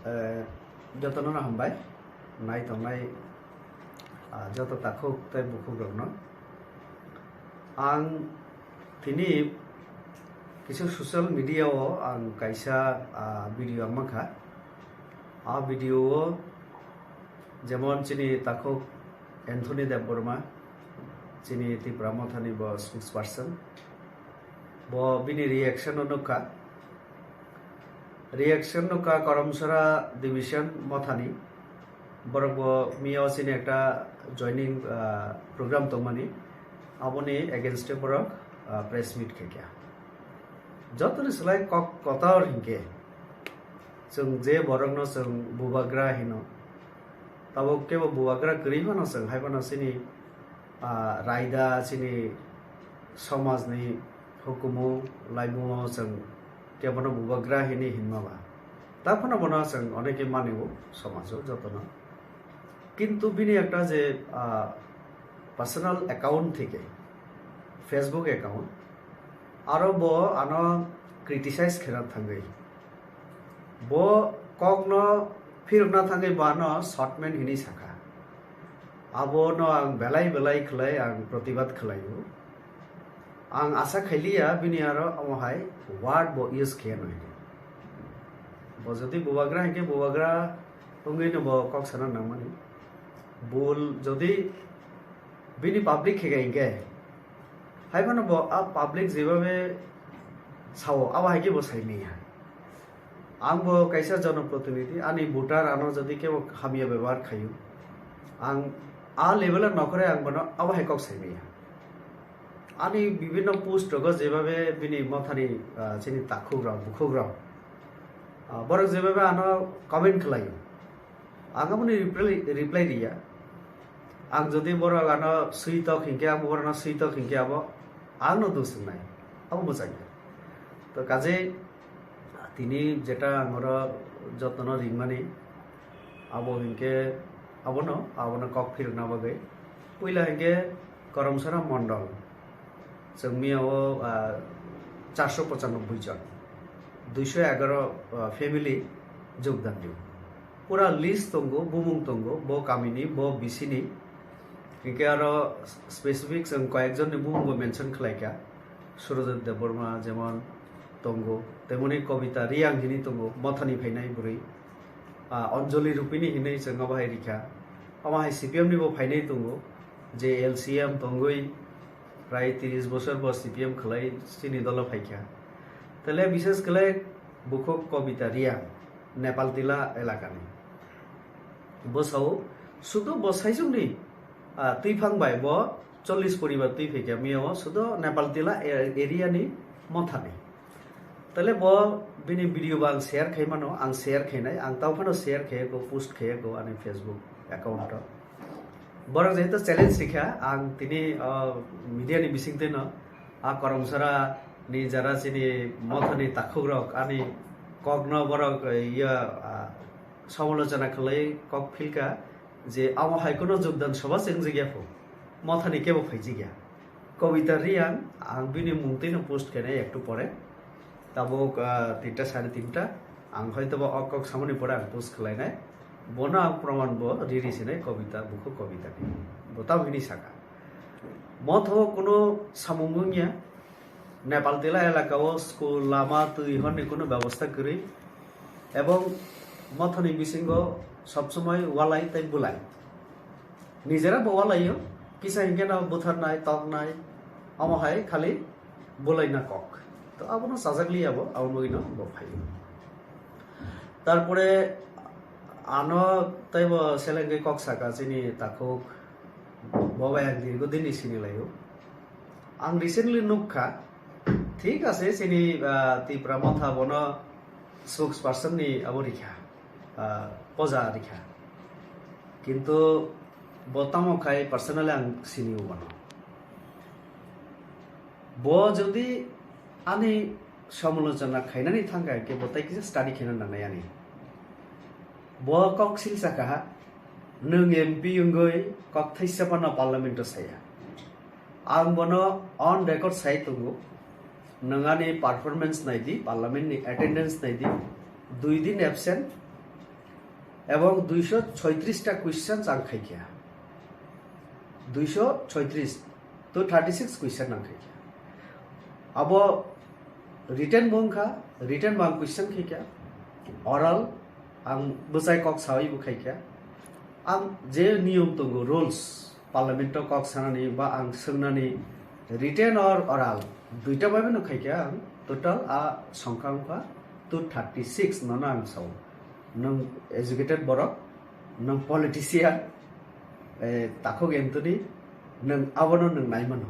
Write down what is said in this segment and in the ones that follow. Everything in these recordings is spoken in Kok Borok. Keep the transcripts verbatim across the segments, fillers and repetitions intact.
Eh, jotono no hambai, nai tongnai, ah, joto takhuk tei bukhukrokno. Ang tini kisa social media o ang kaisa, ah, video ang mankha. A video o jemon chini takhuk Anthony Debbarma, chini Tipra Mothani bo spokesperson, bo bini reaction o nukha. Reaction nukha Karamsara Division Mothani. Borok bo miyao chini ekta joining, ah, program tongmani. Aboni against e borok, ah, press meet khaikha. Jotoni slai kok kotor hinkhe, chwng je borokno chwng bubagra hino, tabuk kebo bubagra kwrwi phano chwng hai phano chini, ah, raida chini somajni hukumu laimungo chwng kebono bubagra hini hinma ba. Ta phano bono chwng oneke mani o somajo jotono. Kintu bini ekta je, ah, personal account theke, Facebook account, aro bo ano criticize khena thangwi. Bo kokno phirokna thangwi bo ano shortman hini sakha. Abono ang belai belai khlai ang protibad khlaio. Ang asa khailiya bini aro omo hai word bo use khe nai. Bo jodi bubagra hinkhe bubagra wngwi no bo kok sana nangmani. Bul jodi bini public khe hinkhe, hai phano bo a public jebabe sao abo hai khe bo sai manya. Ang bo kaisa jonoprotinidhi, ani voter ano jodi kebo hamya bebohar khaio, ang a level o nokhore ang bono abo hai kok sai manya. Ani bibinno post rogo jebabe bini mothani, ah, chini takhuk rok, bukhuk rok, ah, borok jebabe ano comment khlaio, ang aboni reply, reply riya. Ang jodi borok ano swi tok hinkhe, abo borok ano swi tok hinkhe, abo ang no dusung nai, abo bwchang ya. To kaje tini jeta ang oro jotono ringmani, abo hinkhe abono, abono kok phirna bagwi. Puila hinkhe Karamsara Mondol, chwng miyao, ah, charso pochanobboi jon, duiso egaroh, ah, family jogdan dio. Pura list tongo, bumung tongo, bo kamini, bo bisini. Hinkhe aro specific chwng koyekjonni bumungbo mention khlaikha. Surajit Debbarma jemon tongo, temoni Kobita Riyang hini tongo, Mothani phainai bwrwi. Ah, Anjali Rupini hinwi chwng abo hai rikha. Omo hai C P M ni bo phainai tongo, je L C M tongwi prai tris bosor bo C P M khlai chini dolo phaikha. Tele bishes khlai bukhuk Kobita Riyang, Nepal Tila elakani. Bo sao, sudu bo saijungni, ah, twiphang bai bo chollish poribar twi phaikha, miyao sudu Nepal Tila a-, area ni Mothani. Tale bo bini video bo ang share khai mano, ang share khainai, ang tao phano share khaiyago, post khaiyago ani Facebook account o. Borok jehetu challenge rikha, ang tini, ah, media ni bisingtwi no, a Karamsara ni jara chini Mothani takhuk rok ani kokno borok, eh, iya, ah, samalochona khlai kok philkha je amo hai kheno jogdan sabha se wngjak ya pho, Mothani kebo phaijak ya. Kobita Riyang, ang bini mungtwi no post khainai ektu pore. Tabuk, ah, tinta sare tinta, ang hoito ba o kok samani pore ang post khlainai. Bono ang proman bo riri sinai Kobita, bukhuk Kobita ni. Bo tamo hini saka. Motho kuno samung wngya, Nepal Tila elaka o school, lama, twi horni kuno bebosta kwrwi. Ebong Mothoni bisingo sob somoi walai tei bulai. Nijera bo walaio, kisa hinkhe no butharnai, toknai, omo hai khali bulaina kok. To abono chajak liya bo, abo bagwi no bo phaio. Tarpore ano tei bo selengwi kok saka chini takhuk bo bai ang dirgo din ni sini laio. Ang recently nukha, thik ase chini, ah, Tipra Motha bono spokesperson ni abo rikha, ah, poja rikha. Kintu bo tamo khai personally ang sini o bono. Bo jodi ani samalochona khainani thangkha khe bo tai kisa study khaina nangnai ani. Bo kok sil saka ha, nwng M P wngwi kok thaisa phano parliament o saya. Ang bono on record sai tongo, nwng ani performance nai di, parliament ni attendance nai di, dui din absent, Ebong duiso choitris ta questions ang khaikha. Duiso choitris, to thirty six question ang khaikha. Abo written bo wngkha, written bo ang question khaikha. Oral ang bwsai kok sawi bo khaikha. Ang je niyom tongo, rules, parliament o kok sanani ba ang swngnani, written or oral, duita bai no khaikha ang. Total a songkha wngkha two thirty six nono ang sao. Nwng educated borok, nwng politician, eh, takhuk Anthony, nwng abono nwng naimano.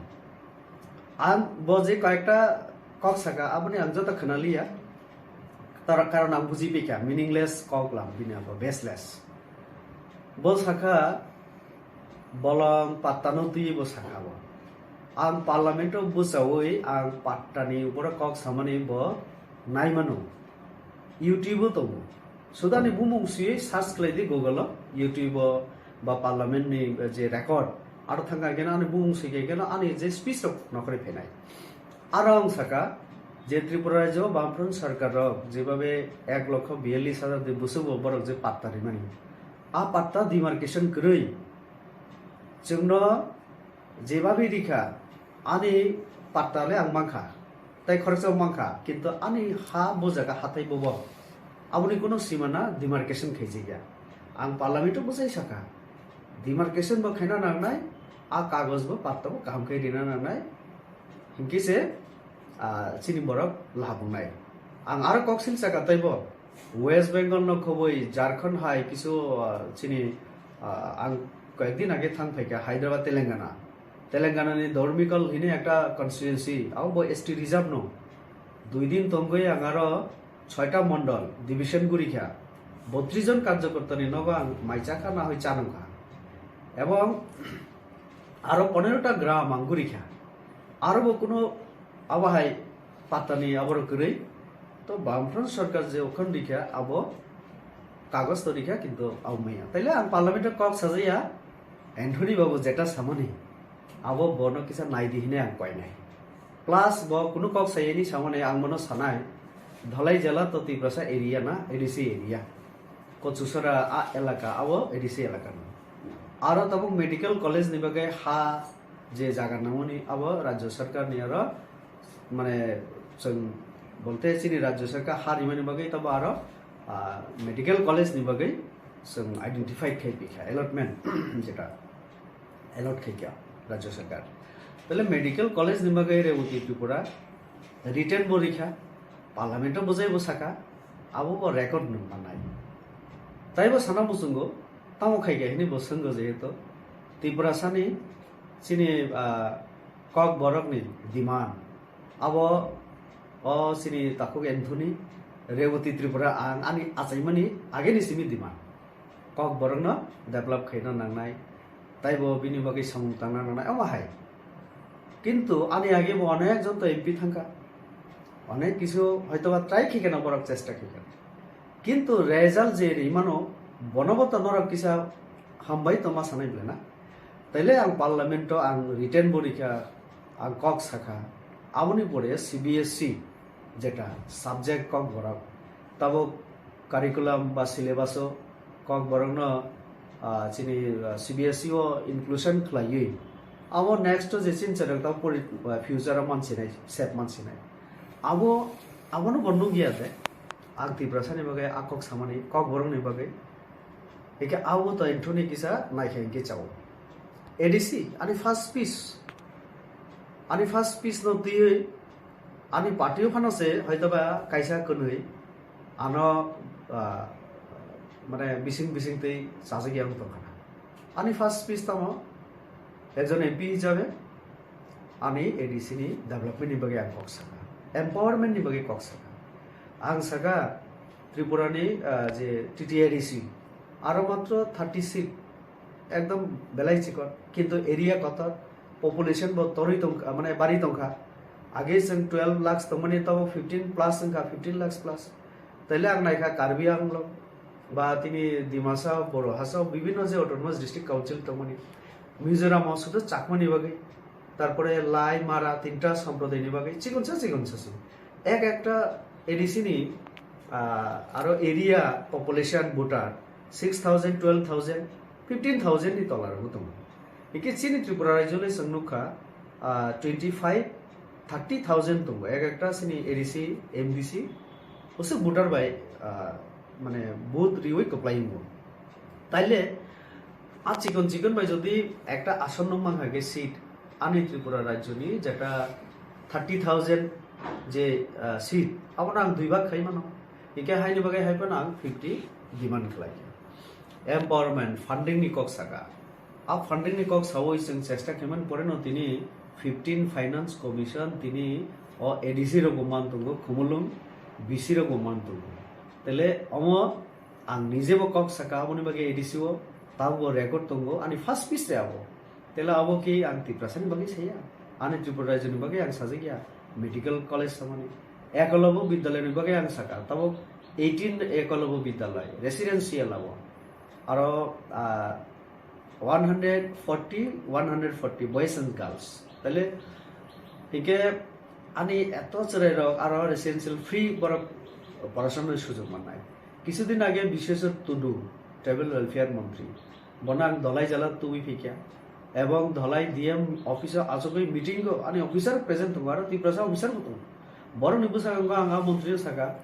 Ang bo je koyekta kok saka, aboni ang joto khwnaliya. Tar-, karon ang buji pekha, meaningless kok lam bini abo, baseless. Bo saka, bolong pattano twi bo saka bo. Ang parliament o bwchaui ang pattani upore kok samani bo naimano. YouTube o tongo. Sudani bumung swi search khlai di Google o, YouTube o ba parliament ni je record. Aro thangkha khe ani bumung swi khe ani je speech rok nokhorwi phainai. Aro ang saka je Tripura rajyo Bamfront sarkar rok jebabe ek lokho biyallis hajar de busugo borok je patta rimani. A patta demarcation kwrwi chwngno jebabe rikha, ani patta le ang mankha, tai khoroksa mankha, kintu ani ha bo jaga hathai bobo, aboni kuno simana demarcation khaijak ya. Ang parliament o bwsai saka, demarcation bo khaina nangnai, a kagoj bo patta bo kaham khe rina nangnai, hinkhe se, ah, chini borok lahabungnai. Ang aro koksil saka taibo, West Bengal no khoboi Jharkhand hai kisu, ah, chini, ah, ang koyekdin age thang phaikha Hyderabad, Telangana. Telangana ni Dormikal hini ekta constituency, abo bo S T reserve no. Dui din tongwi ang aro soita mondol, division gurikha. Botris jon karjokorta ni nogo ang mai chakha na hoi chanungkha. Ebong aro ponero ta gram ang gurikha. Aro bo kuno abo hai pattani aboro kwrwi. To Bamfront sarkar je okhon rikha abo kagoj to rikha, kintu abo maya. Taile ang parliament o kok sajaya, Anthony babu jeta samani, abo bono kisa naidi hine ang koinai. Plus bo kunu kok sayani samani ang bono sanai, Dhalai jela to Tiprasa area na, A D C area. Kochusora a elaka, abo A D C elaka no. Aro tabuk medical college ni bagwi ha je jaga nangmani, abo rajya sarkar ni aro, mane, chwng bolte chini rajya sarkar ha rimani bagwi tabo aro, ah, medical college ni bagwi chwng identify khai pikha, allotment jeta allot khaikha rajya sarkar. Tale medical college ni bagwi Revati Tripura written bo rikha, parliament o bwjai bo saka, abo bo record nung manai. Taibo sana muchungo, tamo khaikha hini bo swngo jehetu Tiprasani chini, ah, kok borokni demand, abo o chini takhuk Anthony, Revati Tripura ang ani achaimani ageni simi demand. Kok borokno develop khaina nangnai, taibo bini bagwi samung tangna nangnai, omo hai. Kintu ani age bo onek jon to M P thangkha, onek kisu hoitoba try khaikhe no borok chesta khaikha, kintu result je rimano bono bo to norok kisa hambai to ma sanai bwle na. Taile ang parliament o ang written bo rikha, ang kok sakha, aboni pore C B S E jeta subject kok borok, tabuk curriculum ba syllabus o kok borokno, ah, chini, ah, C B S E o inclusion khlaiwi, abo next o je chini chwrwng tamo pori, ah, future o mansinai, sep mansinai. Abo, abono bo nukya de, ang Tiprasani bagwi a kok samani, kok borokni bagwi. Hingke abo to Anthony kisa naikha hingke chao. A D C, ani first speech. Ani first speech no twiwi, ani party o phano se hoitoba kaisa kwnwi ano, ah, mane bising bising twi chajak yang tongkha na. Ani first speech tamo, ekjon M P hisabe, ani A D C ni development ni bagwi ang kok saka, empowerment ni bagwi kok saka. Ang saka Tripura ni, ah, je T T A D C, aro matro thirty seat, ekdom belai chikon, kintu area kotor, population bo torwi tong, mane bari tongkha. Age chwng twelve lakhs tongmani, tabo fifteen plus wngkha, fifteen lakhs plus. Taile ang naikha Karbi Anglong ba tini Dimasa, Boro Hasa, bibhinno je autonomous district council tongmani, Mizoram o sudu Chakmani bagwi, tarpore Lai, Mara, tinta samprodayni bagwi chikonsa chikonsa se. Ek ekta A D C ni, ah, aro area population voter Six thousand, twelve thousand, fifteen thousand ni tola rok tongo. Hingke chini Tripura rajyo le chwng nukha, ah, twenty five, thirty thousand tongo. Ek ekta chini A D C, M D C, usuk voter bai, ah, mane vote riwi kwplai wngo. Taile a chikon chikon bai jodi ekta ason no mankha ke seat, ani Tripura rajyo ni jeta thirty thousand je, ah, seat, abono ang dui bhag khai mano. Hingke haini bagwi hai phano ang fifty demand khlai kha. Empowerment, funding ni kok saka. A funding ni kok sawi chwng chesta khaimani pore no tini fifteen Finance Commission tini o A D C rok bo man tongo, Khumulwng B C rok bo man tongo. Tele omo ang nije bo kok saka, aboni bagwi A D C o tabuk bo record tongo, ani first speech se abo. Tele abo khe ang Tiprasani bagwi saya, ani Tripura rajyoni bagwi ang sajak ya, medical college samani. Ekolobo Vidyalaya ni bagwi ang saka, tabuk eighteen Ekolobo Vidyalaya, residential abo. Aro, ah, one hundred forty, one hundred forty boys and girls. Tele, hingke ani eto chwrai rok aro residential free borok porasana sujok mannai. Kisudin age Bisweswar Tudu, tribal welfare montri, bono ang Dholai jala tubui phikya, ebong Dholai D M office o achugwi meeting o ani officer present tongo, aro Tiprasa officer bo tongo. Borokni bwskango ang a montri no saka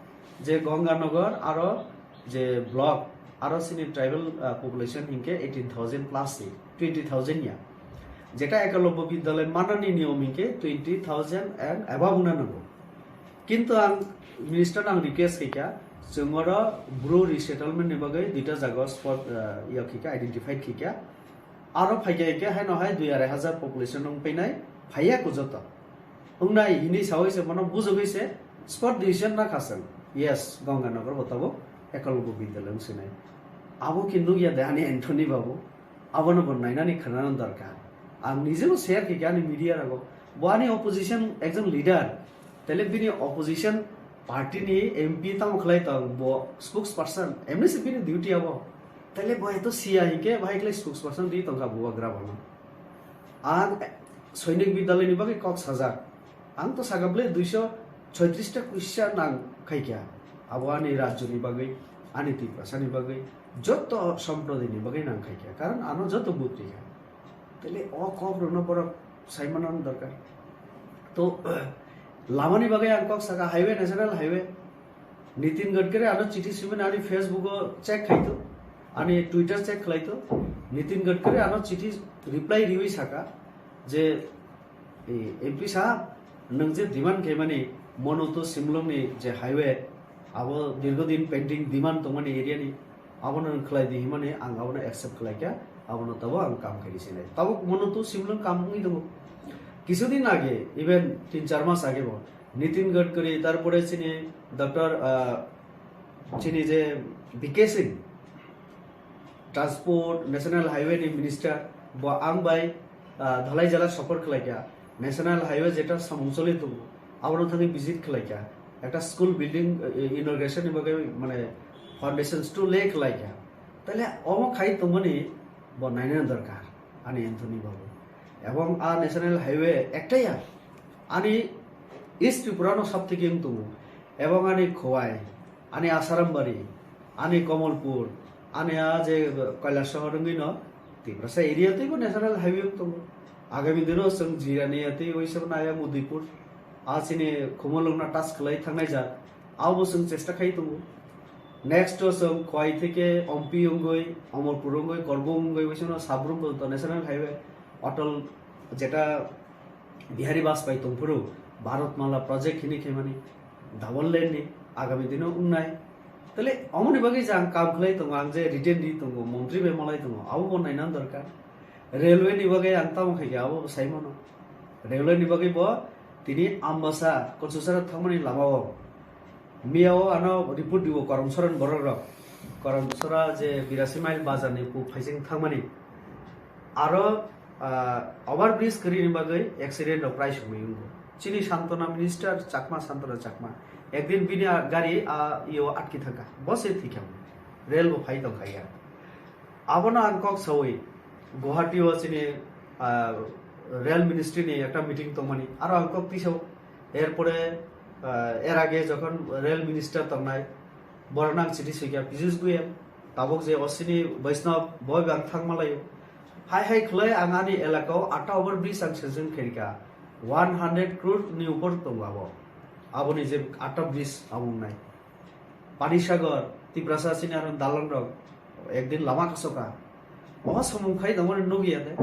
je Ganganagar aro je block aro chini tribal, ah, population hinkhe eighteen thousand plus se, twenty thousand ya. Jeta Ekolobya Vidyalaya manani niyom hinkhe twenty thousand and above wngna nango. Kintu ang minister no ang request khaikha, chwng oro Bru resettlement ni bagwi duita jaga spot, ah, ya khaikha, identified khaikha. Aro phaikha hinkhe haino hai dui arai hajar population wng painai, phaiya ko joto. Wngnai hini sawi se bono bujogwi se spot decision na khasang. Yes, Ganganagar bo tabuk Ekolobya Vidyalaya wng sinai. Abo khe nukya de ani Anthony babu. Abono bo nainani khwnana dorkar. Ang nijebo share khaikha ani media rogo. Bo ani opposition ekjon leader. Tele bini opposition party ni M P tamo khlai tong, bo spokesperson. Emni se bini duty abo. Tele bo eto siya hinkhe bahai khlai spokesperson di tongkha bubagra bono. Ang Sainik Vidyalaya ni bagwi kok sajak. Ang to saka bwle duiso soitris ta kuisa nang khaikha. Abo ani rajyo ni bagwi, ani Tiprasa ni bagwi, joto somprodi ni bagwi nang khaikha. Karon ano joto vote rikha. Tele o kok rokno borok saimano dorkar. To, lamani bagwi ang kok saka, highway, national highway. Nitin Gadkari ano chithi simani ani Facebook o check khaito, ani Twitter check khlaito. Nitin Gadkari ano chithi reply riwi saka je, "E, M P sahab, nwng je demand khaimani Mono to Simlong ni je highway, abo dirghodin pending demand tongmani area ni, abono nwng khlai di," himani ang abono accept khlaikha, abono tabo ang kam khaidi sinai. Tabo Mono to Simlong kam wngwi tongo. Kisudin age, even tin char mas age bo, Nitin Gadkari, tarpore chini Doctor, ah, chini je B K Singh, Transport, National Highway ni minister, bo ang bai, ah, Dhalai jala sopor khlaikha. National Highway jeta samung choli tongo, abono thangwi visit khlaikha. Ekta school building, eh, inauguration ni bagwi, mane, foundation stone lay khlaikha. Tale omo khai tongmani bo nainani dorkar, ani Anthony babu. Ebong a National Highway ekta ya, ani East Tripura no sab theke wng tongo. Ebong ani Khowai, ani Asarambari, ani Komolpur, ani a je Kailasahar wngwi no Tiprasa area teibo National Highway wng tongo. Agami dino chwng Jirania tei waisa naya Mudipur, a chini Khumulwng no touch khlai thangnai jak, abo chwng chesta khai tongo. Next o chwng Khowai theke Ompi wngwi, Omorpur wngwi, Korbung wngwi, waisa no Sabrum porjonto National Highway, Atal jeta Bihari Bajpai tongphuru Bharat Mala project hini khaimani double lane ni agami dino wngnai. Tale omoni bagwi je ang kam khlai tongo, ang je written di tongo, montri bai malai tongo, abo bo naina dorkar. Railway ni bagwi ang tamo khaikha, abo bo sai mano. Railway ni bagwi bo tini Ambasa Konsuchara thangmani lama o Miya o ano report dibo Koromsoran borok rok. Koromsora je birasi mile bazar ni puk phaising thangmani. Aro, ah, over bridge kwrwi ni bagwi accident rok prai songwi wngo. Chini Santona minister Chakma, Santona Chakma. Ekdin bini a gari a iyo atki thangkha. Bo se thikha. Rail bo phai tongkha ya. Abono ang kok sawi Guwahati o chini, ah, rail ministry ni ekta meeting tongmani. Aro ang kok tisao. Erpore, ah, er age jokhon rail minister tongnai, borokno ang chithi soikha, Piyush Goyal, Tabuk je osini Vaishnav boi bang thangma laio. Hai hai khlai ang ani elaka o atta over bridge ang sanction khairika. One hundred crore ni upor tongo abo. Aboni je atta bridge abo wngnai. Panisagar, Tiprasa sini aro dalang rok ekdin lama kasoka. Oha samung khai tongmani nugya de.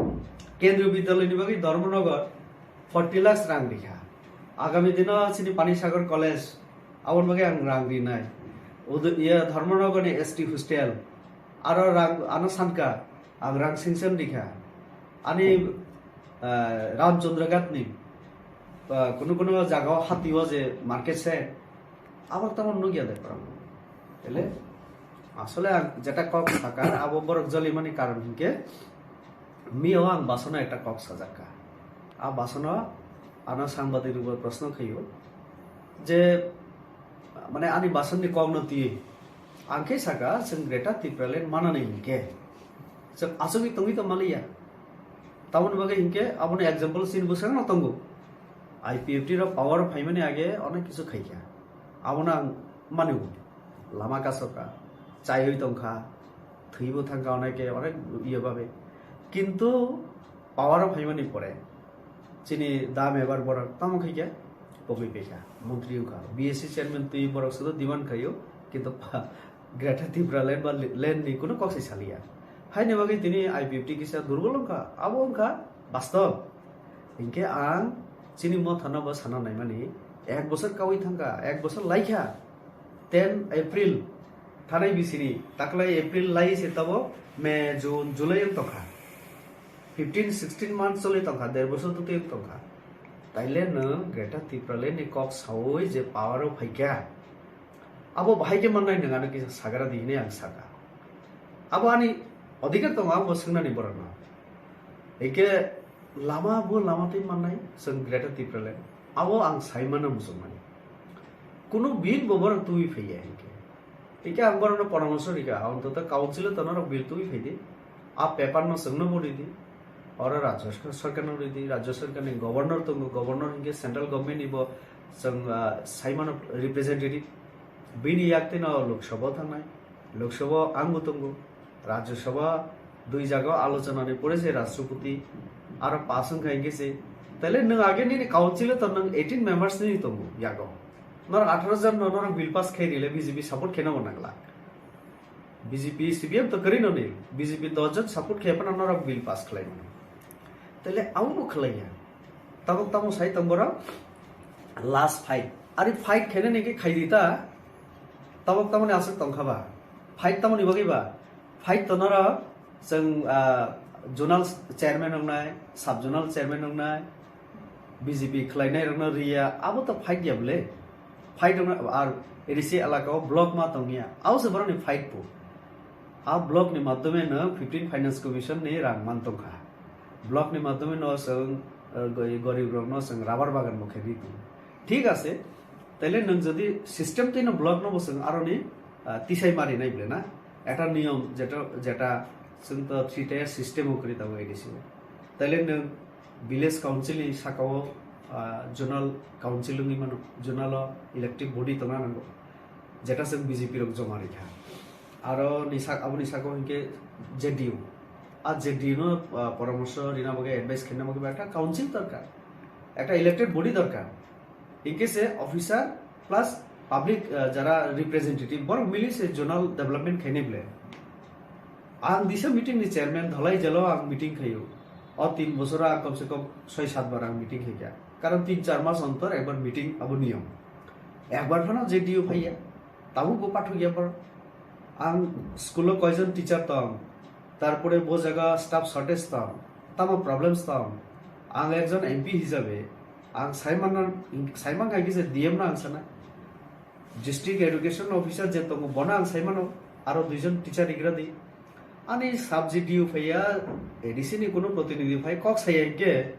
Kendriya Vidyalaya ni bagwi Dharmanagar forty lakhs rang rikha. Agami dino sini Panisagar College, aboni bagwi ang rang rinai. Udu-, iya Dharmanagar ni S T hostel, aro rang ano sanka, ang rang sanction rikha. Ani, ah, Ramchandra Ghat ni, ah, kunu kunu jaga o hati o je market se, abo tamo nugya de korang. Ele, asole ang jeta kok saka, abo borok jolimani karon hinkhe, mio ang basono ekta kok sajakka. A basono ano sangbadik rokbo proshno khaio je, mane ani basonni kokno twi. Ang khe saka, chwng Greater Tipraland manani hinkhe, chwng achugwi tongwi tongmaliya. Tamoni bagwi hinkhe, aboni example chini bwskango tongo. I P F T rok power phaimani age onek kisu khaikha. Abono ang mani, lama kasoka, chaiwi tongkha, thwibo thangkha oneke, onek iye babe. Kintu power o phaimani pore chini da member borok tamo khaikha, pogwi pekha, montri wngkha, B S C chairman twi borok sudo demand khaio, kintu pa-, Greater Tipraland ba land ni kunu kok se saliya. Haini bagwi tini I P F T kisa durbol wngkha, abo wngkha bastob. Hinkhe ang chini mothano bo sana naimani, ek bosor kawi thangkha, ek bosor laikha, ten April thanai bisini, taklai April lai se tabo May, June, July wng tongkha. Fifteen, sixteen months choli tongkha, der bosor totwi wng tongkha. Taile nwng Greater Tipraland ni kok sawi je power o phaikha, abo bahai khe mannai nwng ano kisa sagra di hinwi ang saka. Abo ani odhikar tongo, abo swngnani borokno. Hinkhe lama bo lama twi mannai chwng Greater Tipraland. Abo ang sai mano muchungmani. Kunu bill bo borok twi phaiya hinkhe. Hinkhe ang borokno poramorso rikha, onthoto council o tonorok bill twi phaidi. A paper no chwngno budi di. Oro Rajya Sor-, Sorkar no ridi, Rajya Sorkar ni Governor tongo, Governor hinkhe Central Government ni bo chwng, ah, sai mano representative. Bini yak twi no Lok Sabha o thangnai. Lok Sabha o ang bo tongo. Rajya Sabha dui jaga o alochona ni pore se Rashtrapati aro pass wngkha hinkhe se. Taile nwng age nini council o to nwng eighteen members ni tongo yago. Norok atharo jon no norok bill pass khai rile B J P support khe no nangla. B J P, C P M to kwrwi no ni, B J P dos jon support khe phano norok bill pass khlai mano. Taile abo bo khlaiya. Tabuk tamo sai tong borok last fight. Ari fight khainani khe khaidi ta. Tabuk tamoni aswk tongkha ba? Fight tamoni bagwi ba? Fight to norok chwng, ah, zonal chairman wngnai, sub zonal chairman wngnai, B J P khlainai rokno riya, abo to fight ya bwle. Fight wngna ar A D C elaka o block ma tongya, abo se borokni fight bo. A block ni madhyome no fifteen Finance Commission ni rang man tongkha. Block ni madhyome no chwng, ah, goi-, gorib rokno chwng rubber bagan bo khe ri tongo. Thik ase, taile nwng jodi system twi no block no bo chwng aroni, ah, tisai mari nai bwle na? Ekta niyom jeta, jeta chwng to three tier system o kwrwi tongo A D C o. Taile nwng village council ni saka o, ah, zonal council wngwi mano, zonal o elective body tongna nango, jeta chwng B J P rok joma rikha. Aro ni sak-, aboni saka o hinkhe J D U. A J D U no, ah, poramorso rina bagwi, advice khaina bagwi ba ekta council dorkar, ekta elected body dorkar. Hinkhe se officer plus public, ah, jara representative borok mili se zonal development khainai bwle. Ang disa meeting ni chairman, dhalai jelo ang meeting khaio. O tin bosoro ang komse kom soi sat bar ang meeting khaikha. Karon tin char mas ontor ekbar meeting abo niyom. Ekbar phano J D U phaiya. Tabuk bo pathokya borok. Ang school o koijon teacher tong, tarpore bo jaga staff shortage tong, tamo problems tong. Ang ekjon M P hisabe ang saimanna, saiman kha kisa D M no ang sana. District Education Officer je tongo, bono ang saimano, aro duijon teacher rigra di. Ani sub J D U phaiya, A D C ni kuno protinidhi phai kok saya hinkhe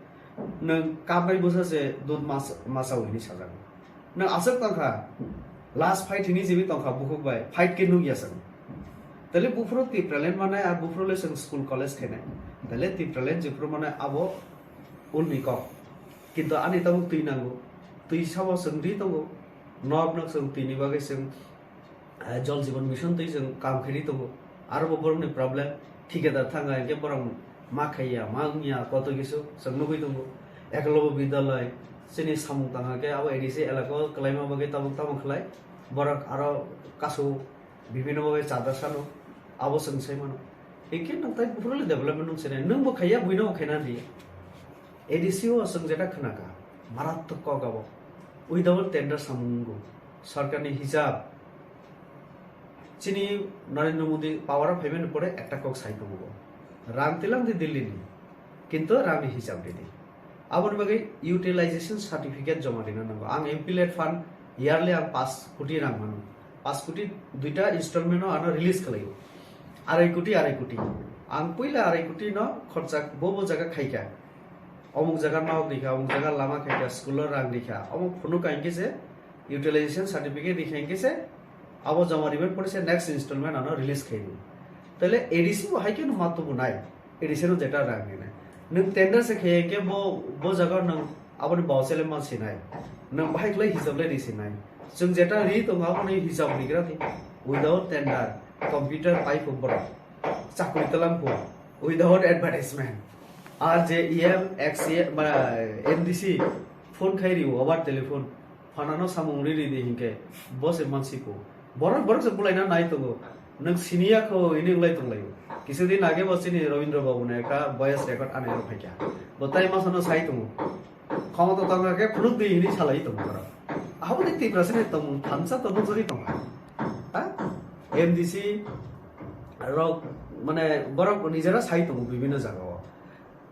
nwng kapnai bwsa se dud mas-, masa hini sajago. Nwng aswk tongkha, last fight hini jimi tongkha bukhuk bai, fight khe nukya chwng. Tele buphuru Tipraland manai, ar buphuru le chwng school college khainai. Tele Tipraland jephuru manai abo ulni kok. Kintu ani tabuk twi nango. Twi sabo chwng ri tongo. Nok nok chwng twini bagwi chwng, eh, Jal Jeevan Mission twi chwng kam khairi tongo. Aro bo borokni problem, thikadar thangkha hinkhe borok ma khaiya, ma wngya, koto kisu chwng nugwi tongo. Eklavya Vidyalaya, chini samung tangkha khe abo A D C elaka o kwlaima bagwi tabuk tamo khlai, borok aro kasu bibhinno bhabe chada sano, abo chwng sai mano. Hinkhe nwng tai buphuru le development nwng sinai, nwng bo khaiya, buino bo khaina di. A D C o chwng jeta khwnakha, maratwk kok abo. Without tender samung wngo. Sarkarni hisab, chini Narendra Modi power o phaimani pore ekta kok sai tongo. Rang tilang di Delhi ni, kintu rang ni hisab di di. Aboni bagwi utilization certificate joma rina nango. Ang M P led fund yearly ang paanch koti rang mano. Paanch koti duita installment o ano release khlaio. Arai koti, arai koti. Ang puila arai koti no khorcha bo bo jaga khaikha. Omuk jaga nok rikha, omuk jaga lama khaikha, school o rang rikha. Omo phunuk kha hinkhe se utilization certificate rikha hinkhe se abo joma ribar pore se next installment ano release khaio. Tale A D C bo hai khe no ma tubu nai. A D C no jeta rang rinai. Nwng tender se kheye khe bo, bo jaga nwng aboni bauchele man sinai. Nwng bahai khlai hisab lai ri sinai. Chwng jeta ri tongo aboni hisab rigra di. Without tender, computer pai phu borok. Chakri talang phu. Without advertisement. Ar je E M, X E M, ba, M D C, phone khai rio, over telephone. Phanano samung ri ri di hinkhe, bo se mansi ko. Borok, borok se bulaina nai tongo. Nwng siniya kho, ini wngwi tonglaio. Kisa din age bo chini Rabindra Babu ni ekta voice record ani aro phaikha. Bo tai masano sai tongo. Khomota tongkha khe phunuk di hini salai tongo borok. Abo ni Tiprasa ni tongmung thansa tongmung jori tongkha. Ha? M D C rok, mane, borok nijera sai tongo bibhinno jagao.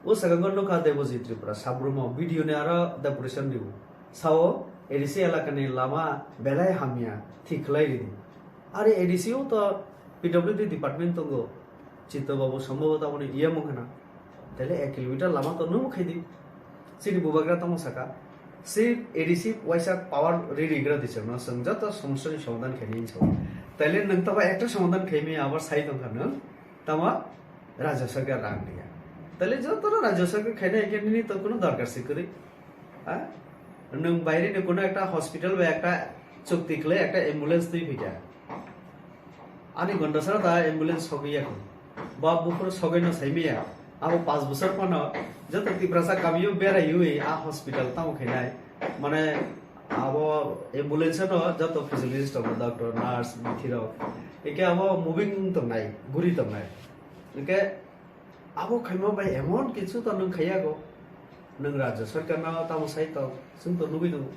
O swkango nukha Debojit Tripura, Sabrumo, video ni aro decoration rw. Sao, A D C elakani lama belai hamya, thik khlai ridi. Are A D C o to P W D department tongo. Chitto Babu Sambhav tamoni E M wngkhana. Tele ek kilometer lama to nung khaidi. Chini bubagra tamo saka. Si A D C waisa power riri gra di chwngno, chwng joto somosya ni somadhan khaini hinwi sao. Tele nwng tamo ekta somadhan khaimi abar sai tongkha nwng. Tamo Rajya Sarkar rang riya. Tale joto no Rajya Sarkar khaina hinkhe nini to kuno dorkar se kwrwi. Ha? Nwng baire ni kuno ekta hospital ba ekta chukti khlai ekta ambulance twi phikha. Ani gonda sara da ambulance sogwi yakho. Ba buphuru sogwi no saimiya. Abo panch bosor phano joto Tiprasa kamio beraiwi a hospital tamo khainai. Mane abo ambulance no joto facilities tongo, doctor, nurse, bithi rok. Eke abo moving tongnai, guri tongnai. Hingke abo khaima bai emon kichu to nwng khaiyago. Nwng Rajya Sarkar no tamo sai tong, chwng to nugwi tongo.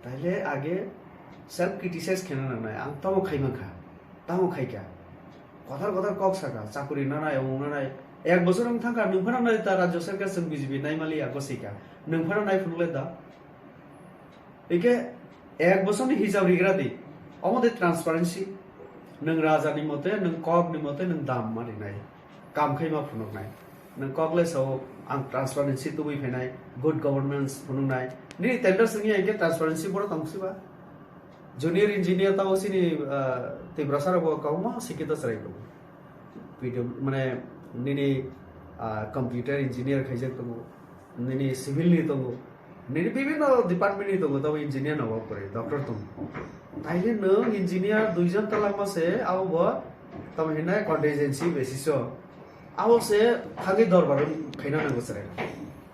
Taile age self criticize khena nangnai, ang tamo khaimang kha, tamo khaikha. Kothar kothar kok saka, chakuri nanai, omung nanai. Ek bosor wng thangkha, nwng phano nai ta Rajya Sarkar chwng B J P naimaliya, gosika. Nwng phano nai phunukle da. Hingke ek bosor ni hisab rigra di. Omo de transparency. Nwng raja ni mote, nwng kok ni mote, nwng dam ma rinai. Kam khai ma phunuknai. Nwng kok le sao ang transparency tubui phainai, good governance phunuknai. Nini tender singya hingke transparency boro tong siba. Junior engineer tamo sini, ah, Tiprasa rok bo kwbangma sikito chwrai tongo. P W, mane nini, ah, computer engineer khaijak tongo, nini civil ni tongo, nini bibhinno department ni tongo, tamo engineer no work kore, doctor tongo. Taile nwng engineer duijon talangma se abo bo tamo hinai contingency basis o abo se thangwi dorbar khaina nango chwrai.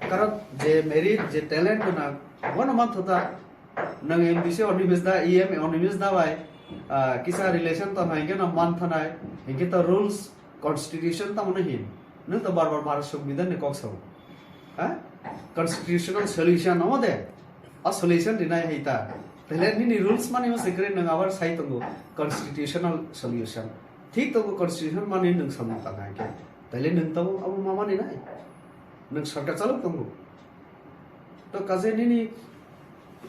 Karon je merit, je talent gwnang, bono manthoda. Nwng M D C Animesh da, E M Animesh da bai, ah, kisa relation tong hai, hinkhe no manthanai, hinkhe to rules, constitution tamo no hin. Nwng to bar bar Bharat Songbidan ni kok sao. Ha? Constitutional solution omo de. A solution rinai hai ta. Tele nini rules mani mo secret nwng abar sai tongo constitutional solution. Thik tongo constitution mani nwng samung tang hai khe. Tele nwng to abo ma mani nai. Nwng sarkar chalok tongo. To kaje nini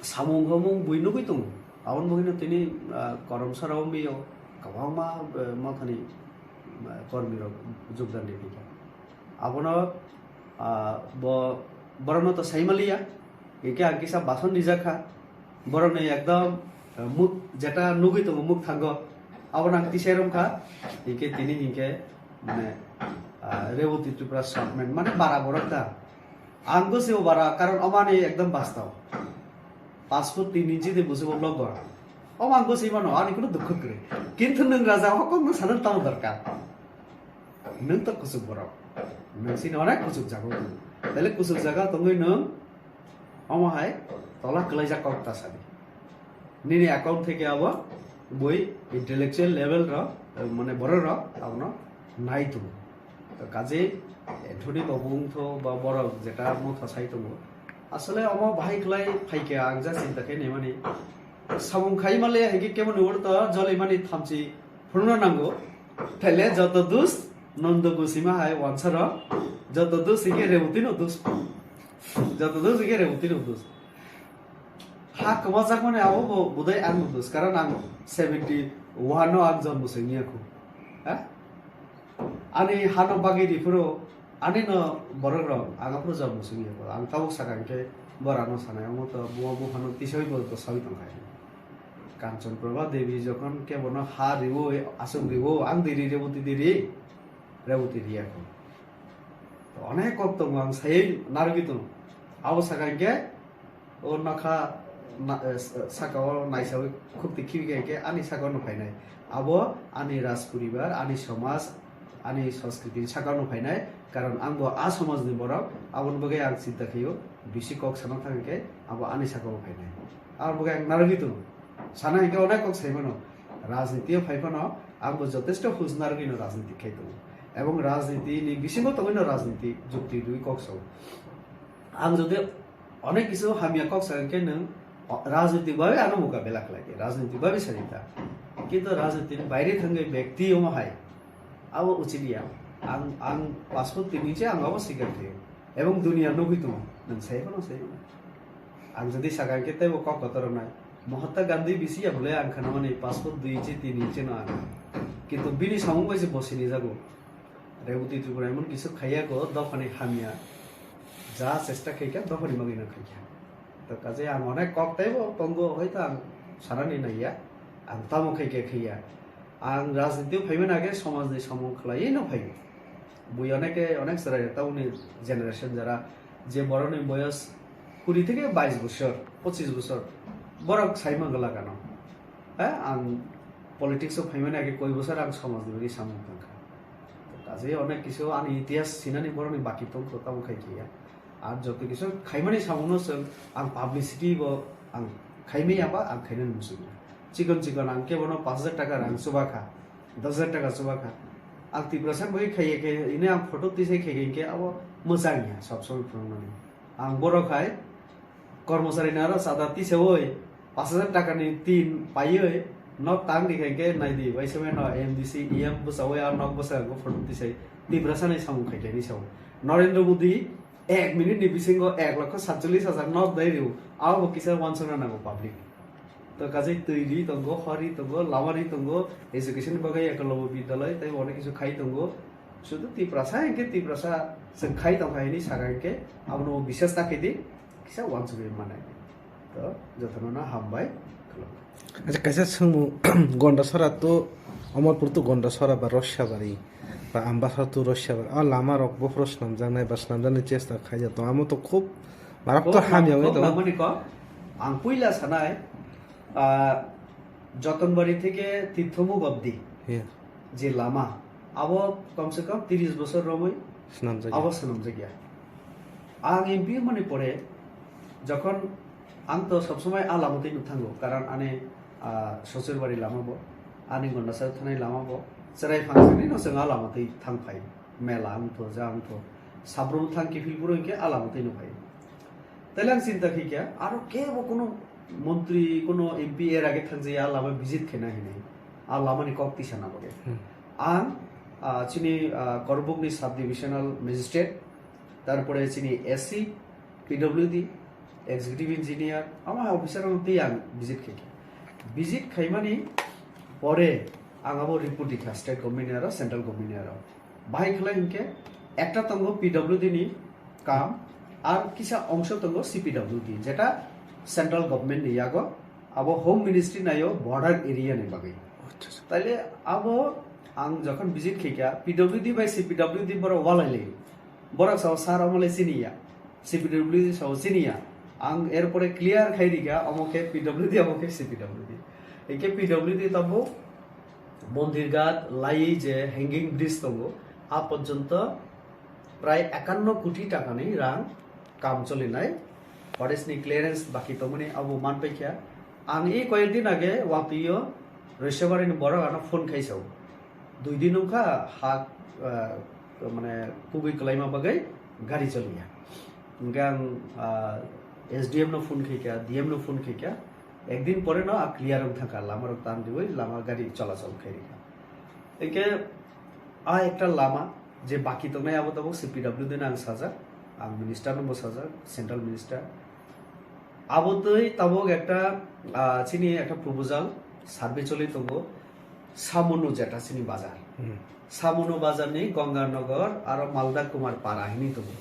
samung homung bui nugui tongo. Aboni bagwino tini, ah, Karamsara o mio kwbangma, eh, mathani, eh, kormi rok jogdan ri phaikha. Abono, ah, bo, borokno to saimaliya. Hingke ang kisa bason rijakha. Borokni ekdom, eh, muk jeta nugui tongo muk thango. Abono ang tisai romkha. Hingke tini hingke, mane, ah, Reboti Tripura shortman, mane bara borok ta. Ang gosibo bara, karon omani ekdom bastaw. Paanch foot tin inchi de bosibo logor. Om ang gosi mano, ani kuno dukho kwrwi. Kintu nwng raja hokok no sana tamo dorkar. Nwng to kuchuk borok. Nwng chini onek kuchuk jaga o tongo. Taile kuchuk jaga tongwi nwng omo hai tola kwlaijak kok ta sadi. Nini account theke abo bui intellectual level rok, mane borok rok abono nai tongo. To kaje Anthony Bobung tho ba borok jeta motha sai tongo. Asole omo bahai khlai phaikha ang ja chinta khe nemani. Samung khai male hai khe kebo ni ortho joli mani thamchi phunukna nango. Taile joto dus nondo gusima hai wansaro, joto dus hike rebutino dus. Joto dus hike rebutino dus. Ha kwmajak mani abo bo budai ang dus, karon ang seventy one no ang jonmo sengya khu. Ha? Ani hano bagwi di phuru, ani no borok rok ang aphuru jab musung ya, ang tabuk saka hinkhe bora no sanai, omo to buwa buphano tisai bo to sawi tongkha. Kanchan Prabha Devi jokhon kebono ha riwo, aswk riwo, ang diri reboti diri, reboti riya kho. To onek kok tongo, ang sai narwgwi tongo. Abo saka hinkhe o nokha na-, eh, s-, saka o naisawi khukti khibi khe, khe ani saka o no phainai. Abo ani raj poribar, ani somaj, ani sanskriti ni saka o no phainai. Karon ang bo a somaj ni borok, aboni bagwi ang chinta khaio, bisi kok sana thang khe abo ani saka o phainai. Aboni bagwi ang narwgwi tongo. Sana hinkhe onek kok sai mano. Rajniti o phai phano ang bo jotesto huj narwgwi no rajniti khai tongo. Ebong rajniti ni bisingo tongwi no rajniti jukti rwi kok sao. Ang jodi onek kisu hamya kok sa khe nwng, o, rajnitik bhabe ano mukabela khlai di, rajnitik bhabe sadi ta. Kintu rajnitik ni baire thangwi bekti omo hai, abo uchiliya. Ang, ang passport tini je ang abo sikar khayo. Ebong dunia nugwi tongo, nwng sai phano sai mano. Ang jodi saka khe teibo kok kotor nai. Mahatma Gandhi bisi ya bole ang khana mani passport dui inchi tini inchi no ang. Kintu bini samung bai se bo sini jago. Reboti Tripura emon kisu khaiya ko dophani hamya. Ja chesta khaikha dophani bagwi no khaikha. To kaje ang onek kok teibo tongo, hoito ang sanani naiya. Ang tamo khaikha khaiya. Ang rajniti o phaimani age somajni samung khlaiwi no phaiwi. Bui oneke onek chwrai tamoni generation jara je borokni boyos kuri theke bais bosor, pochis bosor borok sai mangala gano. Ha, ang politics o phaimani age koi bosor ang somajni bagwi samung tangkha. Kaje onek kisu ani itihas sinani borokni baki tongkho tamo khai khe ya. Ar joto kisu khaimani samungno chwng ang publicity bo ang khaimaya ba ang khainani muchungya. Chikon chikon ang kebono pash hajar taka rang chubakha, dos hajar taka chubakha. Ang Tiprasa bai khaiya khe ini ang photo tisai khaikha hinkhe abo mwchangya sob somoi phunuknani. Ang borok hai kormochari ni aro chada tisaui pash hajar taka ni tin paiwi nok tang di khaikhe naidi bai semai no M D C E M bwchaui a nok bwskango photo tisai Tiprasa ni samung khaikha ni sao. Narendra Modi ek minute ni bisingo ek lokho satchollis hajar nok dai rio, abo bo kisa wansukna nango public. To kaje twi ri tongo, hor ri tongo, lama ri tongo, education bagwi ekolobo bidyaloi tei onek kisu khai tongo. Sudu Tiprasa hinkhe Tiprasa chwng khai tongkha hinwi saka hinkhe abono biswas ta khe di, kisa wansugwi manai. To jotono no hambai khulumkha. Acha kaisa swngmung, Gondasora to, Omorpur to Gondasora ba Rosabari ba Ambasara to Rosabari, a lama rok bophoro swnamjaknai ba swnamjaknai chesta khaijak tongo, amo to khub marak to hamya wngwi tongo. Ang puila sanai, ah, Jotonbari theke Tirthomuk obdi je lama, abo komse kom tiris bosor romwi abo swnamjakya. Ang M P wngmani pore jokhon ang to sob somoi a lama twi nuk thango, karon ani, ah, Sosurbari lama bo, ani Gondasara thanai lama bo, chwrai phangsani no chwng a lama twi thang phai, mela wngtho, ja wngtho, sabrum thang kiphil phuru hinkhe a lama twi nuk phai. Taile ang chinta khaikha, aro kebo kuno montri, kuno M P er age thangjaya lama visit khaina hinwi. A lamani kok tisa na bagwi. Ang, ah, chini, ah, Korbukni sub divisional magistrate, tarpore chini S C, P W D, executive engineer, ama officer rok tei ang visit khaikha. Visit khaimani pore ang abo report dikha state government ni aro central government ni aro. Bahai khlai hinkhe ekta tongo P W D ni kam, ar kisa ongso tongo C P W D, jeta central government ni yago, abo home ministry naio border area ni bagwi. Taile abo ang jokhon visit khaikha, P W D bai C P W D borok walai lai. Borok sao sir omo le chini ya, C P W D sao chini ya. Ang er pore clear khai rikha, omo khe P W D, omo khe C P W D. Hinkhe P W D tabuk Mondir Ghat laiwi je hanging bridge tongo, A porjonto prai ekanno koti takani rang kam cholinai, forest ni clearance baki tongmani abo manpaikha. Ang e koyek din age watwi o Roisabari ni borok ano phone khaisao. Dui din wngkha ha, ah, mane kubui kwlaima bagwi gari choliya. Hingke ang, ah, S D M no phone khaikha, D M no phone khaikha. Ekdin pore no a clear wng thangkha, lama rok tan riwi lama gari cholachol khairikha. Hingke a ekta lama je baki tongnai abo tabuk C P W D no ang sajak, ang minister no bo sajak, central minister. Abo twi tabuk ekta, ah, chini ekta proposal survey choli tongo, Samunu jeta chini bazar. Hmm. Samunu bazar ni Ganganagar aro Malda Kumar para hini tongo.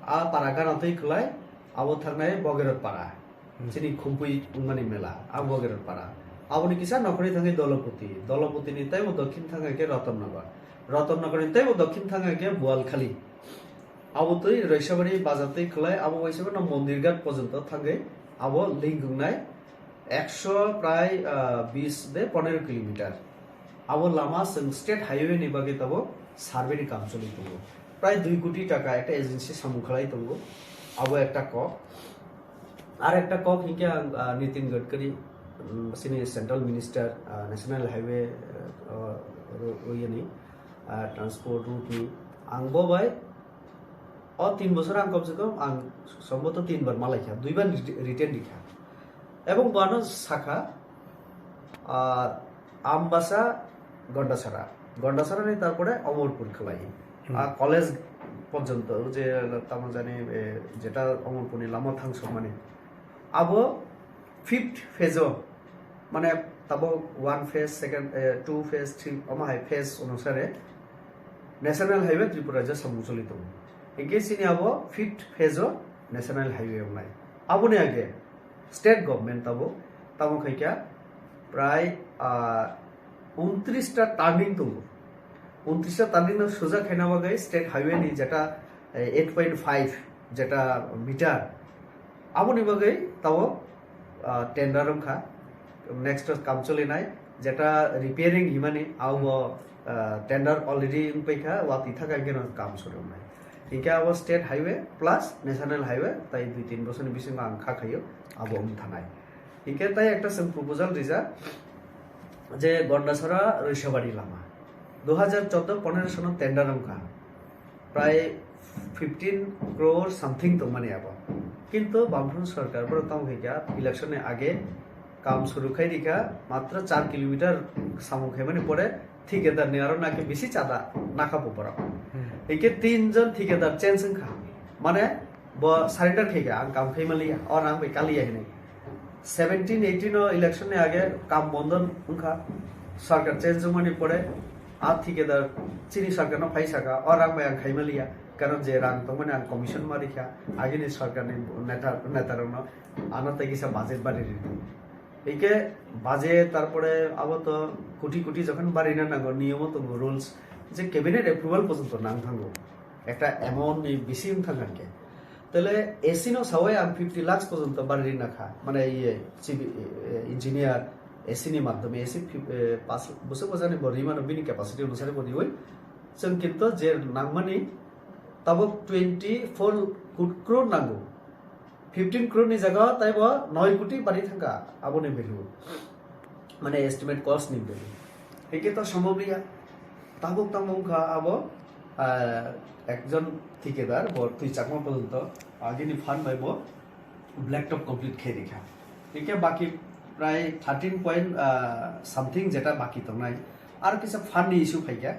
A para gana twi khwlai abo thangnai Bogirot para. Hmm. Chini Khumpui wngmani mela, a Bogirot para. Aboni kisa nokhorni thangwi Dolopoti. Dolopoti ni teibo dokhin thangkha khe Rotonnogor. Rotonnogor ni teibo dokhin thangkha khe Bualkhali. Abo twi Roisabari bazar twi khwlai, abo waisa no Mondirghat porjonto thangwi abo link wngnai ekso prai, ah, bis de ponero kilometer. Abo lama chwng state highway ni bagwi tabuk survey ni kam choli tongo. Prai dui koti taka ekta agency samung khlai tongo. Abo ekta kok. Ar ekta kok hinkhe ang, ah, Nitin Gadkari, um, sini central minister, ah, national highway, ah, ro-, ro-, yani, ah, transport route ni. Ang bo bai o tin bosor ang komse kom ang somboto tin bar malaikha, dui bar rit-, written rikha. Ebong bo ano sakha, ah, Ambasa, Gondasara. Gondasara ni tarpore Omorpur khlai. Hmm. Ah, college porjonto je tamo jani, eh, jeta Omorpur ni lama thangsokmani. Abo fifth phase o, mane tabo one phase, second, eh, two phase, three, omo hai phase onusare National Highway Tripura je samung choli tongo. Hinkhe chini abo fifth phase o National Highway wngnai. Aboni age state government tabo, tamo khaikha prai, ah, untris ta turning tongo. Untris ta turning no suja khaina bagwi state highway ni jeta, eh, eight point five jeta meter, aboni bagwi tabo, ah, tender wngkha. Next kam cholinai jeta repairing himani abo, ah, tender already wngpaikha, watwi thaka hingke no kam suru wngnai. Hinkhe abo state highway plus national highway tai dui tin bosorni bisingo ang kha khaio abo wng thanai. Hinkhe tai ekta chwng proposal rijak je Gondasara Roisabari lama. Dui hajar chordo ponero sono tender wngkha. Prai fifteen crore something tongmani abo. Kintu Bamfront sorkar borok tamo khaikha election ni age kam suru khai rikha, matro char kilometer samung khaimani pore thikadar ni aro nake bisi chada nakha bo borok. Hmm. Hinkhe tin jon thikadar change wngkha. Mane bo surrender khaikha, ang kam khai manliya, or ang bai kaliya hinwi. Seventeen eighteen o election ni age kam bondo wngkha, sarkar change wngmani pore a thikadar chini sarkar no phai saka, o rang bai ang khai manliya, karon je rang tongmani ang commission ma rikha, agini sarkar ni neta, neta rok no ano tei kisa budget bari ri. Hingke budget, tarpore abo to koti koti jokhon barina nango, niyomo tongo, rules, je cabinet approval porjonto nang thango. Ekta amount ni bisi wng thang khe. Tele A C no sawai ang fifty lakhs porjonto bari rina kha. Mane iye, chibi, eh, engineer, A C ni madhyome, A C fif-, eh, pas, bwswk bwsani bo rimano bini capacity onusari bo riwi. Chwng kinto je nangmani tabuk twenty four crore nango. Fifteen crore ni jaga taibo noi koti bari thangkha aboni value. Mane estimate cost ni value. Hingke to sombhob liya. Tabuk tamo wngkha abo, ah, ekjon thikadar, bo twi chakma porjonto agini fund bai bo black top complete khe rikha. Hingke baki prai thirteen point, ah, something jeta baki tongnai. Ar kisa fund ni issue phaikha.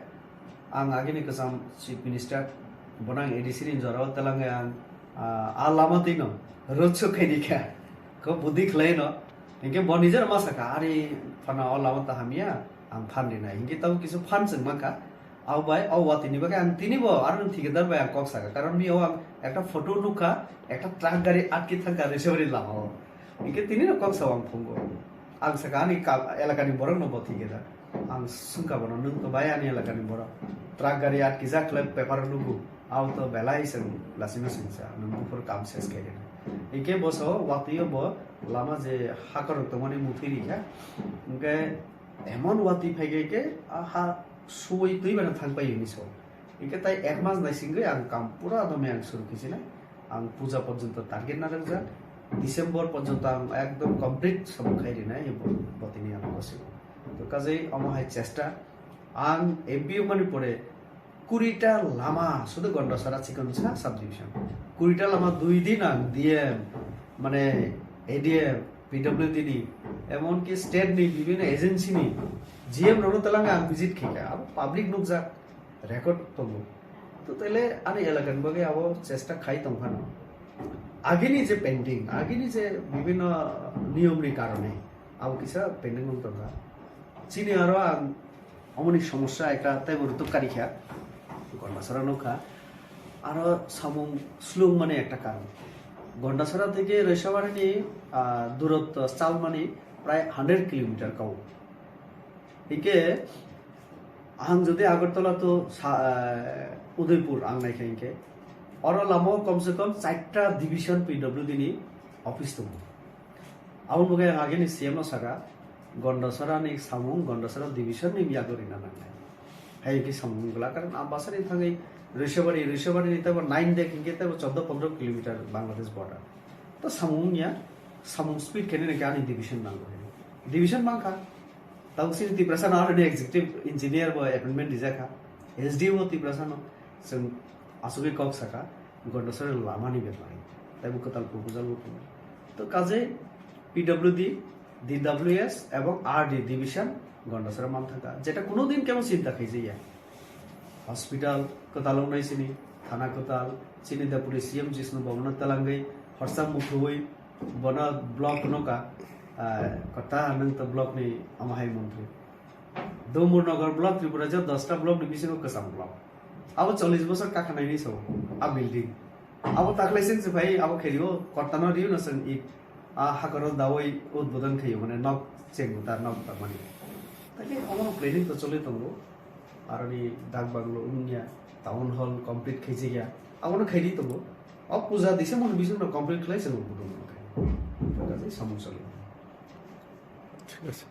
Ang agini kwcham Chief Minister, bono ang A D C ni jorao telangwi ang, ah, a lama twi no road show khai di kha. Ko budi khlai no. Hinkhe bo nijera ma saka, "Ari phano o lama ta hamya, ang phan rinai." Hinkhe tabo kisu phan chwng mankha. Abo bai o watwi ni bagwi ang tini bo aro thikadar bai ang kok saka. Karon mi o ang ekta photo nukha, ekta truck gari atki thangkha Rishabari lama o. Hinkhe tini no kok sao ang phungo. Ang saka ani ka-, elakani borok no bo thikadar. Ang swngkha bono, "Nwng to bai ani elakani borok. Truck gari atkijak khlai paper nugo. Abo to belai chwng lasino singsa. Nwng buphuru kam ses khaidi." Hinkhe bo sao watwi o bo lama je hakorok tongmani muthwi rikha. Hinkhe emon watwi phaikhai khe a ha suwi twi bai no thangpai hwnwi sao. Hingke tai ek mas naisingwi ang kam pura dome ang suru khe sinai. Ang puja porjonto target na rwkjak. December porjonto ang ekdom complete samung khai rinai bo, botini ang gosi. To kajai omo hai chesta. Ang M P wngmani pore kurita lama sudu Gondasara Chikonsa subdivision. Kurita lama dui din ang D M, mane A D M, P W D ni, emonki state ni bibhinno agency ni G M rokno twlangwi ang visit khaikha. Abo public nukjak, record tongo. To tele ani elaka ni bagwi abo chesta khai tongphano. Agini je pending, agini je bibhinno niyom ni karone abo kisa pending wng tongkha. Chini aro ang omoni somosya ekta teibo rutuk karikha, Gondasara nukha. Aro samung slung mani ekta karon. Gondasara theke Roisabari ni, ah, durotto chalmani prai hundred kilometer kau. Hingke ang jodi Agartala to sa-, eh, Udaipur ang naikha hingke, oro lama o kom se kom charta division P W D ni office tongo. Aboni bagwi ang agini C M no saka, Gondasara ni samung, Gondasara division ni yago rina nangnai. Hai hingke samung wngla, karon Ambasani thangwi Roisabari, Roisabari ni teibo nine dek hingke teibo chordo pondro kilometer Bangladesh border. To samung wngya, samung speed khe nini ani division nango. Division mankha. Tabuk sini Tiprasa no already executive engineer bo appointment rijak kha. S D O bo Tiprasa no. Chwng asugwi kok saka, Gondasara lama ni bepar. Teibo kwtal proposal bo tongo. To kaje P W D, D W S ebong R D division Gondasara manthaka. Jeta kuno din kebo chinta khaijaya. Hospital kwtal wngnai chini, thana kwtal, chini deputy C M Jishnu Bhavan no twlangwi horsa mukhuwi bono block no ka, ah, kwtal nwng to block ni omo hai montri. Dumur Nagar block Tripura je dosta block ni bisingo kwcham block. Abo chollish bosor kakha naini so, a building. Abo taklai sing se phai, abo kherio, kortano rio na sing i, a hakaro dawai udbodon khayo, mane nok chengbo ta nok ta mani. Tadi omo planning to choli tongo. Aroni dak banglo wngya, town hall complete khaijaya. Abono khaidi tongo. O puja December ni bising no complete khlai se no budung no khai. Kaje samung choli. Thik ase.